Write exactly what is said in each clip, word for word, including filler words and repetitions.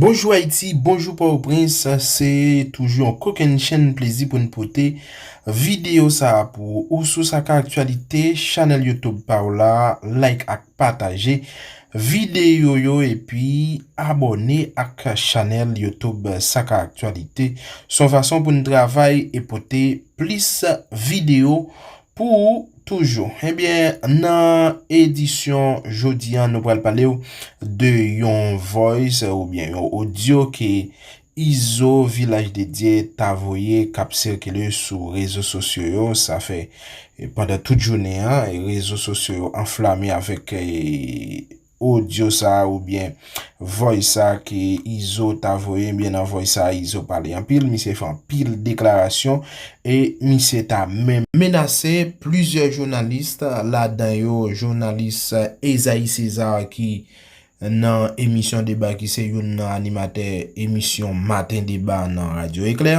Bonjou Ayiti, bonjou Pòtoprens, se toujou yon kokennchenn plezi pou n pote videyo sa a pou ou sou Saka Aktyalite, chanèl YouTube pa w la, like ak pataje videyo yo, epi abòne ak chanèl YouTube Saka Aktyalite. Se yon fason pou n travay e pote plis videyo pou ou toujou. Ebyen, nan edisyon jodi a, nou pral pale w de yon voice oubyen yon odyo ke Izo Vilaj de Dye ta voye k ap sikile sou rezo sosyo yo. Sa fè, e, pandan tout jounen an, e, rezo sosyo yo anflame avèk, e, odyo sa a oubyen voice sa a ke Izo ta voye. Ebyen, nan voice sa a, Izo pale anpil, misye fè anpil deklarasyon e misye ta menm menase plizyè jounalis, ladan yo jounalis Esaïe César ki nan emisyon deba, ki se youn nan animatè emisyon Maten Deba nan Radyo Eklè.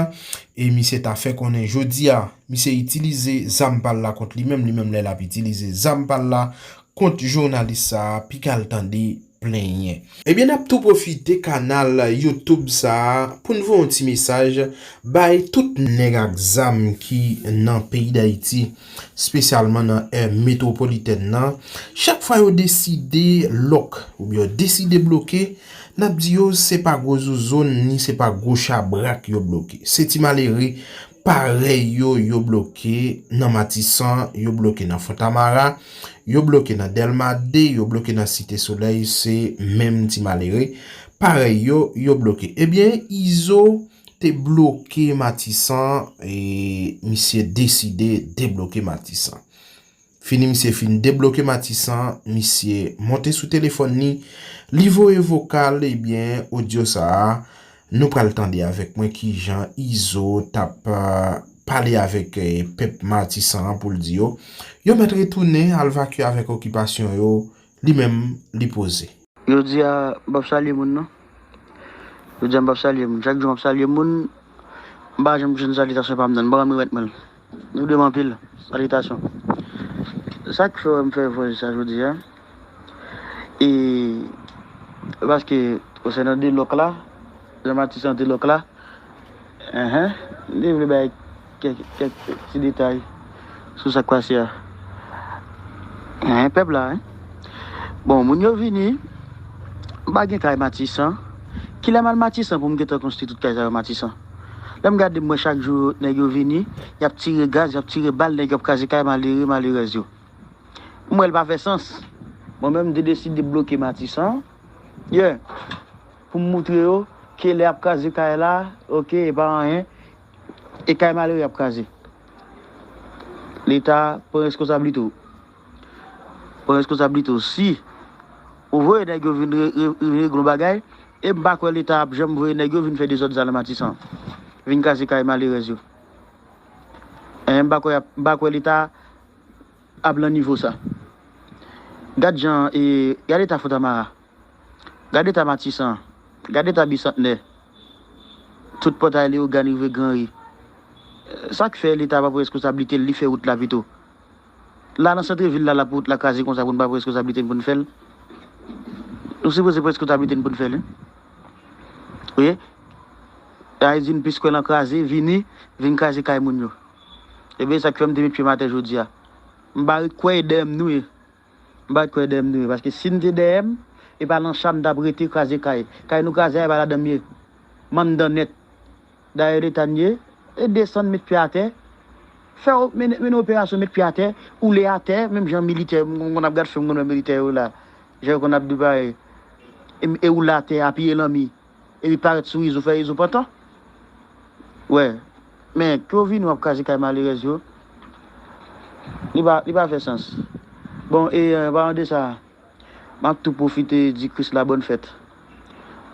E misye ta fè konnen jodi a, misye itilize zam pa l la kont li menm, li menm lè l ap itilize zam pa l la kont jounalis sa a, piga l tande plenyen. Ebyen, n ap tou pwofite kanal YouTube sa a pou n voye yon ti mesaj bay tout nèg ak zam ki nan peyi Dayiti, espesyalman nan è metwopolitèn nan. Chak fwa yo deside lòk oubyen yo deside bloke, n ap di yo se pa gwo zouzoun ni se pa gwo chabrak yo bloke. Se ti malere parèy yo, yo bloke nan Matisan, yo bloke nan Fontamara, yo bloke nan Dèlma de, yo bloke nan Site Solèy, se menm ti malere parèy yo, yo bloke. Ebyen, Izo te bloke Matisan, e misye deside debloke Matisan. Fini misye fin debloke Matisan, misye monte sou telefòn li, li voye vokal, ebyen, odyo sa a, nou pral tande avèk mwen kijan Izo t ap, eh, pale avèk, eh, pèp Matisan an pou l di yo, yo mèt retounen al vakye avèk okipasyon yo, li menm, li poze. Jodi a, m p ap salye moun, non. Jodi a, m p ap salye moun. Chak jou, m ap salye moun. M pa janm jwenn salitasyon pa m, non. M pa renmen remèt mwen l. Nou de m anpil. Salitasyon. Sa k fè m fè voice sa jodi a? E, paske, konsènan de lòk la, jan Matisan de lòk la, Enhen. M te vle bay kèk, kèk ti detay sou sa k pase a. Enhen, pèp la, en. Bon, moun yo vini, m pa gen kay Matisan. Kilè m al Matisan pou m gentan konstwi tout kay sa yo Matisan? Lè m gade, m wè chak jou nèg yo vini, y ap tire gaz, y ap tire bal, nèg yo ap kraze kay malere, malerèz yo. M wè l pa fè sans. Mwen menm, m te deside bloke Matisan. Yeah. Pou m moutre yo ke lè y ap kraze kay la, oke, e pa anyen. E kay malere y ap kraze. Leta, pran reskonsablite w. Pran reskonsablite w. Si ou voye nèg yo vin re-, re-, vin regle yon bagay, e m pa kwè Leta ap janm voye nèg yo vin fè dezòd sa nan Matisan. Vin kraze kay malerèz yo. En, m pa kwè y ap, m pa kwè Leta ap lan nivo sa. Gad jan, e, gad eta Fontamara. Gad eta Matisan. Gad eta Bisantnè. Tout pòtay Leyogàn rive Granri. Sa k fè Leta pa pran reskonsablite l, li fè wout la pito? La, nan sant vil la, l ap wout la kraze konsa pou n pa pran reskonsablite n pou n fè l? Nou sipoze pran reskonsablite n pou n fè l, wi. Wi. Sa vle di n plis kwè nan kraze, vini, vin kraze kay moun yo. Ebyen, sa k fè m te met pye m atè jodi a. M pa ret kwè e dèyè m nou ye. M pa ret kwè e dèyè m nou ye. Paske si n te dèyè m, e pa nan cha n t ap rete kraze kay. Kay nou kraze a, e pa ladan m ye. M anndan nèt. Dayè Leta n ye, e desann, met pye atè. Fè, mennen, mennen operasyon, met pye atè, woule atè, menm jan militè, m konn ap gad fim, m konn wè militè yo la. Jan yo konn ap di bagay. E, e woule atè, apiye lanmi. Epi parèt sou Izo, fè Izo pantan. Wè. Men, ke w vini w ap kraze kay malerèz yo. Li pa, li pa fè sans. Bon, e, an palan de sa, m ap tou pwofite di Krisla bòn fèt.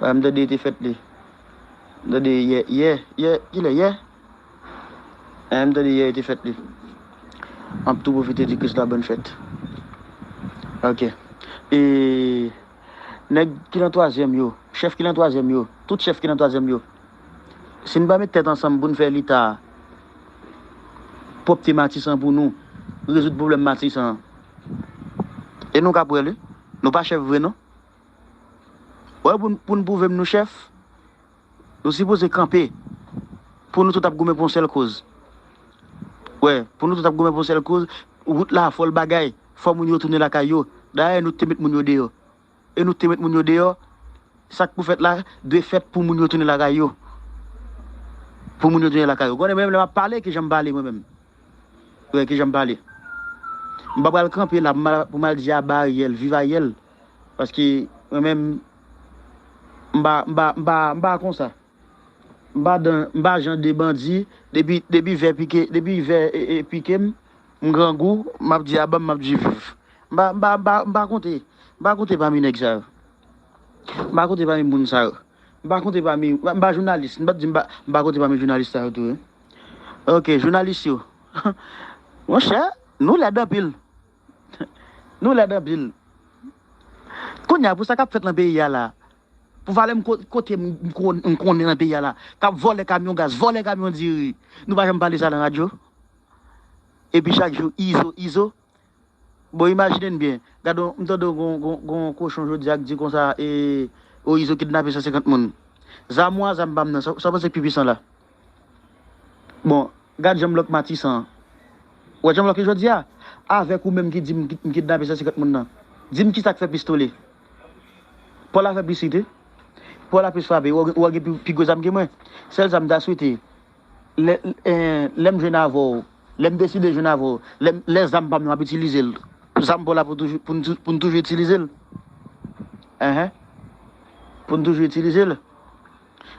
Wè, m tande e te fèt li. M tande yè, yè, yè, kilè yè? Wè, m tande yè e te fèt li. M ap tou pwofite di Krisla bòn fèt. Oke. E, nèg ki nan twazyèm yo, chèf ki nan twazyèm yo, tout chèf ki nan twazyèm yo, si n pa met tèt ansanm pou n fè Leta pwòpte Matisan pou nou, rezoud pwoblèm Matisan an, e nou k ap wè l, wi. Nou pa chèf vre, non. Wè, pou n, pou n pwouve m nou chèf, Nou sipoze kanpe pou nou tout ap goumen pou yon sèl koz. Wè, pou nou tout ap goumen pou yon sèl koz, wout la fò l bagay, fò moun yo tounen lakay yo. Dayè nou te met moun yo deyò. E nou te met moun yo deyò, sa k pou fèt la, dwe fèt pou moun yo tounen lakay yo. Pou moun yo tounen lakay yo. Konnen mwen menm lè m ap pale, ki jan m pale mwen menm. Wè, ki jan m pale. M pa pral kanpe la pou m al, pou m al di aba Ariel, viv Ariel. Paske mwen menm, m pa, m pa, m pa, m pa konsa. M pa dan, m pa jan de bandi, depi, depi vè pike, depi vè e, e, pike m, m grangou, m ap di aba m, m ap di viv. M pa, m pa, m pa, m pa konte, m pa konte pami nèg sa yo. M pa konte pami moun sa yo. M pa konte pami, m pa, m pa jounalis, m pa di m pa, m pa konte pami jounalis sa yo tou, wi. Ok, jounalis yo. Monchè, nou lèd anpil. Nou lèd anpil. Kounye a, pou sa k ap fèt nan peyi a la, pou valè m ko-, kote m, m kon-, m konnen nan peyi a la, k ap vòlè kamyon gaz, vòlè kamyon diri, nou pa janm pale sa nan radyo. Epi chak jou, Izo, Izo. Bon, imajine n byen. Gade, m tande gon, gon, gon kochon jodi a k di konsa, e, o, Izo kidnape san senkant moun. Zam ou a zam pa m nan, sa, sa w panse k pi pwisan la? Bon, gad jan m lòk Matisan an. Ou wè jan m lòk li jodi a? Avèk ou menm ki di m ki, m kidnape san senkant moun nan. Di m kisa k fè plis tole? Pòl la fè plis rit wi. Pòl la plis frape. Ou, ou gen pi, pi gwo zam ke mwen. Sèl sa m ta swete, lè, eh, lè m jwenn avè w, lè m deside jwenn avè w, lè m, lè zam pa m nan m ap itilize l. Zam Pòl la pou toujou, pou n tou-, pou n toujou itilize l. Enhen. Pou n toujou itilize l.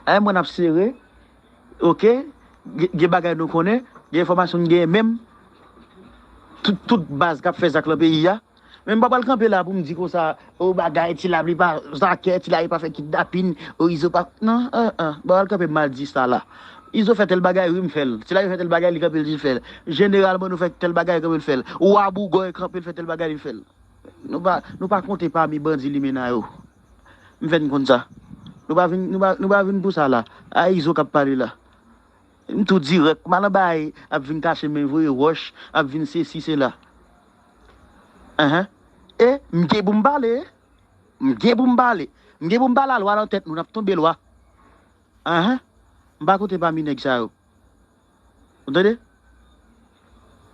Enhen, mwen n ap sere. Ok, gen, gen bagay nou konnen, gen enfòmasyon n genyen menm. Tout, tout baz k ap fè zak lan peyi a. Men m pa pral kanpe la pou m di konsa, o bagay, Ti Lab li pa zakè, Ti Lab li pa fè kidnapin, o Izo pa, non, an, an, m pa pral kanpe m al di sa la. Izo fè tèl bagay, wi, m fè l. Ti Lab fè tèl bagay, li kanpe, li di l fè l. Jeneralman, nou fè tèl bagay, kanpe, l fè l. Wa Bougòy kanpe, l fè tèl bagay, li fè l. Nou pa, nou pa konte pami bandi limena yo. M fè n konn sa. Nou pa vin, nou pa, nou pa vin pou sa la. A Izo k ap pale la. M tou dirèk. M al anba a, ap vin kache men voye wòch, ap vin sesi, sela. Enhen. E m gen pou m pale. M gen pou m pale. M gen pou m pale a lwa nan tèt nou, n ap tonbe lwa. Enhen. M pa konte pami nèg sa yo. Ou tande?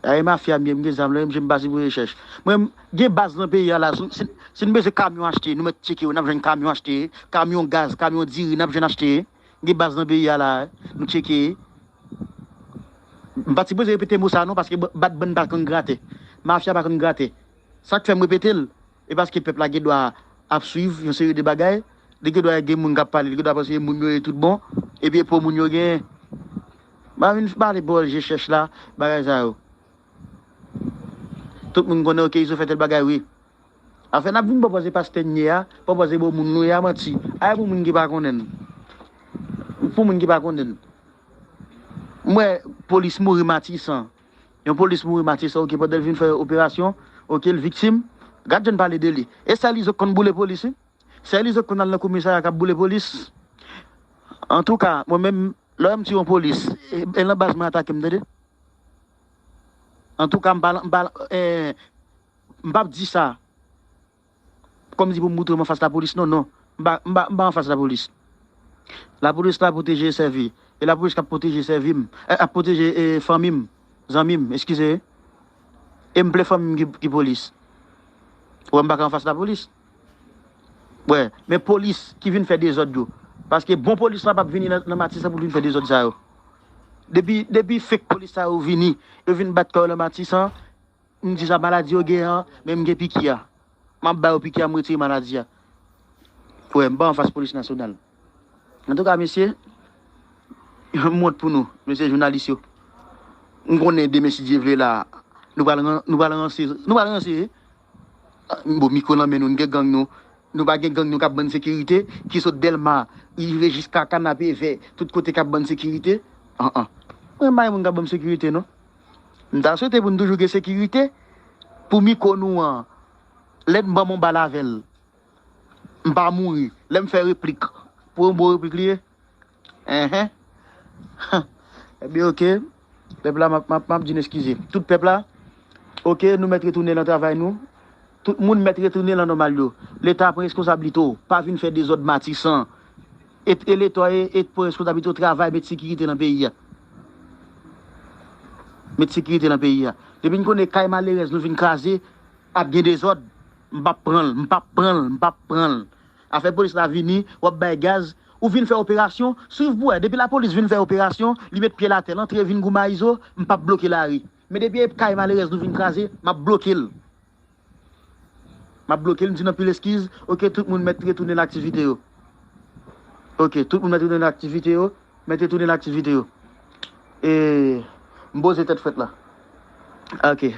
Ay, mafya m ye, m gen zam, lè m je m pa sipoze chèch. Mwen, m gen baz nan peyi a la, si, si, si n bezwen kamyon achte, nou mèt tcheke yo, n ap jwenn kamyon achte, kamyon gaz, kamyon diri, n ap jwenn achte. M gen baz nan peyi a la, nou tcheke. M pa t sipoze repete mo sa non, paske ba-, bat bann pa konn grate. Mafya pa konn grate. Sa k fè m repete l, e paske pèp la gen dwa ap swiv yon seri de bagay, li gen dwa gen moun k ap pale, li gen dwa panse se moun yo ye tout bon, epi e po moun yo genyen. M pa vin pale pawòl je chèch la, bagay sa yo. Tout moun konnen, ok, Izo fè tèl bagay, wi. Afè n ap vin pwopoze pastè n ye a, pwopoze bon moun nou ye a, manti. Ay pou moun ki pa konnen n. Pou moun ki pa konnen n. M wè polis mouri Matisan. Yon polis mouri Matisan, ok, pandan l vin fè operasyon, ok, l viktim. Gad jan n pale de li. E sèl Izo k konn boule polis, wi. Sèl Izo k konn al nan komisarya k ap boule polis. Antouka, mwen menm, lè w wè m tiye yon polis, e, e nan baz mwen atake m, tande. Antouka, m pa, m pa, eh, m p ap di sa. Kòmsi pou m moutre m anfas lapolis, non, non. M pa, m pa, m pa anfas lapolis. Lapolis la pwoteje e sèvi. E lapolis k ap pwoteje sèvi m. Eh, ap pwoteje, eh, fanmi m. Zanmi m, eskize. E m ple fanmi m ki, ki polis. Ou wè m pa ka anfas lapolis. Wè, men polis ki vin fè dezòd yo. Paske bon polis la p ap vini nan, nan Matisan pou l vin fè dezòd sa yo. Depi, depi fake polis sa yo vini, yo vin bat kò yo nan Matisan, m di sa maladi yo gen an, men m gen piki a. M ap ba yo piki a, m retire maladi a. Wè, m pa anfas polis nasyonal. Antouka, mesye, m wont pou nou, mesye jounalis yo. M konnen demen, si Dye vle, la, nou pral ran-, nou pral ranse, nou pral ranse. Bon, mikwo nan men nou, n gen gang nou. Nou pa gen gang nou k ap ban n sekirite, ki sot Dèlma, rive jiska Kanapevè, tout kote k ap ban n sekirite. An, an. Mwen pa gen moun k ap ban m sekirite, non. M ta swete pou n toujou gen sekirite pou mikwo nou an. Lè n ban m yon bal avè l, m pa mouri. Lè m fè replik, pou yon bon replik li ye. Enhen. Ebyen, ok. Pèp la, m ap, m ap, m ap di n eskize. Tout pèp la, ok, nou mèt retounen nan travay nou. Tout moun mèt retounen nan nòmal yo. Leta pran reskonsablite w. Pa vin fè dezòd Matisan. e, e Leta e, e pran responsablite yo travay, met sekirite nan peyi a. Met sekirite nan peyi a. Depi n konnen kay malerèz nou vin kraze, ap gen dezòd, m p ap pran l, m p ap pran l, m p ap pran l. Afè polis la vini, w ap bay gaz, ou vin fè operasyon, swiv pou wè. Depi lapolis vin fè operasyon, li met pye l atè, l antre vin goumen a Izo, m p ap bloke lari. Men depi e kay malerèz nou vin kraze, m ap bloke l. M ap bloke l, m di n anpil eskiz. Oke, tout moun mèt retounen nan aktivite yo. Oke, tout moun mèt retounen nan aktivite yo. Mèt retounen nan aktivite yo. E m poze tèt frèt la. Oke.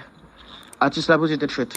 Atis la poze tèt frèt.